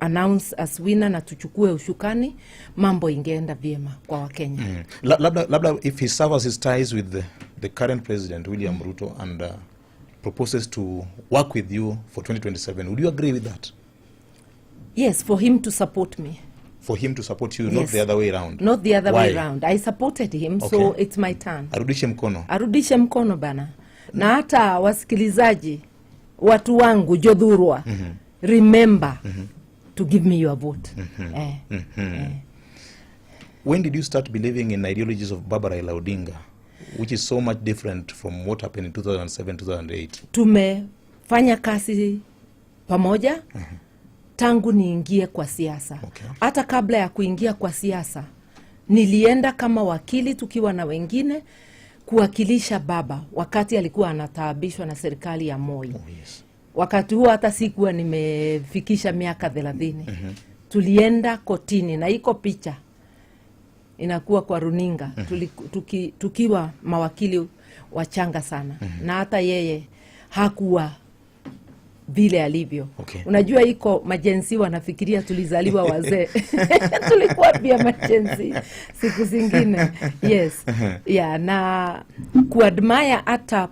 announce as winner na tuchukue ushukani, mambo ingeenda vyema kwa Wakenya. Labda if he severs his ties with the current president, William Ruto, and proposes to work with you for 2027, would you agree with that? Yes, for him to support me. For him to support you, not Yes. the other way round? Not the other way Why? Round. I supported him, so it's my turn. Arudishe mkono. Arudishe mkono, bana. Na hata wasikilizaji, watu wangu jothurwa, remember to give me your vote. When did you start believing in ideologies of Baba Raila Odinga, which is so much different from what happened in 2007, 2008? Tumefanya kazi pamoja tangu niingie kwa siasa. Hata kabla ya kuingia kwa siasa, nilienda kama wakili tukiwa na wengine kuwakilisha baba wakati alikuwa anataabishwa na serikali ya Moi. Wakati huo hata sikuwa nimefikisha miaka 30. Tulienda kotini na iko picha inakuwa kwa runinga, tukiwa mawakili wachanga sana, na hata yeye hakuwa vile alivyo. Unajua iko ma-Gen Z wanafikiria tulizaliwa wazee. Tulikuwa pia ma-Gen Z siku zingine. Yes, yeah, na kuadmire hata